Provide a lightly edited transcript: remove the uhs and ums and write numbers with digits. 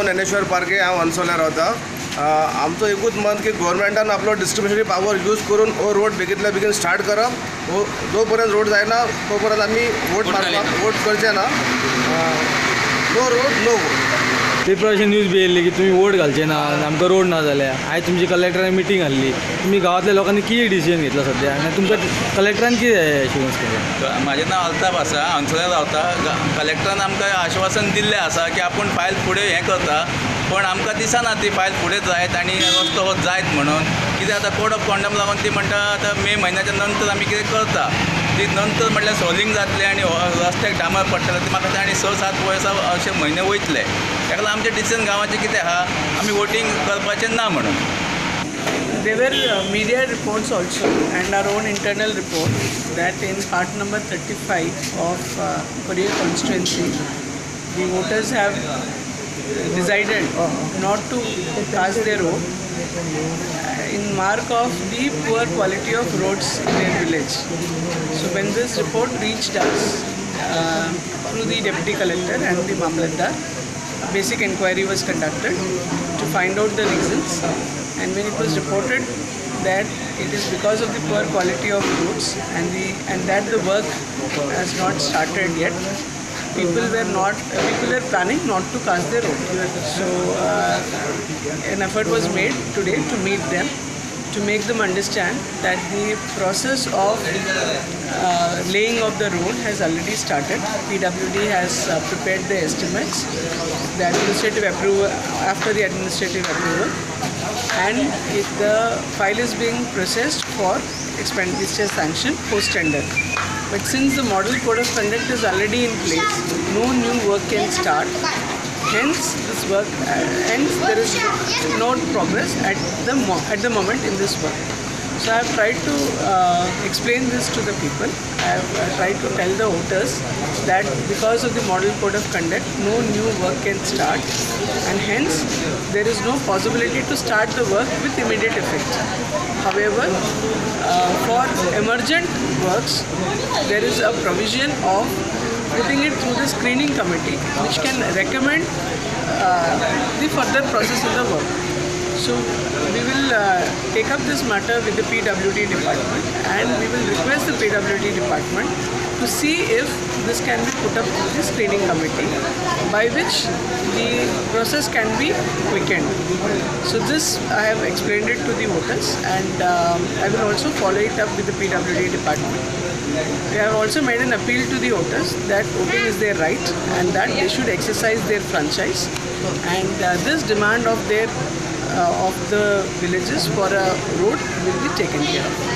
नांव ज्ञानेश्वर पार्के, हांव अन्सोल्या रावता. आमचो एकूच मत की गोवोरमेंटान आपलो डिस्ट्रिब्युशनरी पावर यूज करून हो रोड बेगींतल्या बेगीन स्टार्ट करप. हो जो पर्यंत रोड जायना तो पर्यंत आमी वोट मारपाक वोट करचे ना. No road no vote. पेपराचेर न्यूज बी येयल्ली की तुमी वोट घालचे ना, आमकां रोड ना जाल्यार. आयज तुमची कलेक्टरान मिटींग आहली, तुमी गांवांतल्या लोकांनी कितें डिसिजन घेतला सद्या आनी तुमकां कलेक्टरान कितें एश्युरन्स केलें? म्हाजें नांव अल्ताफ आसा, अन्सोल्या रावता. कलेक्टरान आमकां आश्वासन दिल्लें आसा की आपूण फायल फुडें हें करता, पण आमकां दिसना ती फायल फुडें जायत आनी रस्तो हो जायत म्हणून. कित्याक आतां कोड ऑफ कॉन्डक्ट लागून ती म्हणटा आतां मे म्हयन्याच्या नंतर आमी कितें करता, ती नंतर म्हटल्यार सोलिंग जातलें आनी रस्त्याक डांबर पडटलें, ते म्हाका आनी 6-7 वर्सां अशे म्हयने वयतले. ताका लागून आमचें डिसिजन गांवाचें कितें आहा, आमी वोटींग करपाचें ना म्हणून. There were media reports also and our own internal report that in part number 35 of Poriem constituency, the voters have decided not to cast their vote in mark of the poor quality of roads in their village. So when this report reached us through the deputy collector and the Mamlatdar, a basic inquiry was conducted to find out the reasons, and when it was reported that it is because of the poor quality of roads and that the work has not started yet, people were planning not to cast their vote. So an effort was made today to meet them, to make them understand that the process of laying of the road has already started. PWD has prepared the estimates, the administrative approval, after the administrative approval, and if the file is being processed for expenditure sanction post tender. But since the model code of conduct is already in place, no new work can start. Hence, this work, hence there is no progress at the moment in this work. So I have tried to explain this to the people. I have tried to tell the voters that because of the model code of conduct, no new work can start, and hence there is no possibility to start the work with immediate effect. However, for emergent works, there is a provision of putting it through the screening committee, which can recommend the further process in the work. So we will take up this matter with the PWD department, and we will request the PWD department to see if this can be put up to the screening committee, by which the process can be quickened. So this I have explained it to the voters, and I will also follow it up with the PWD department. We have also made an appeal to the voters that voting is their right and that they should exercise their franchise, and this demand of their of the villages for a road will be taken care of.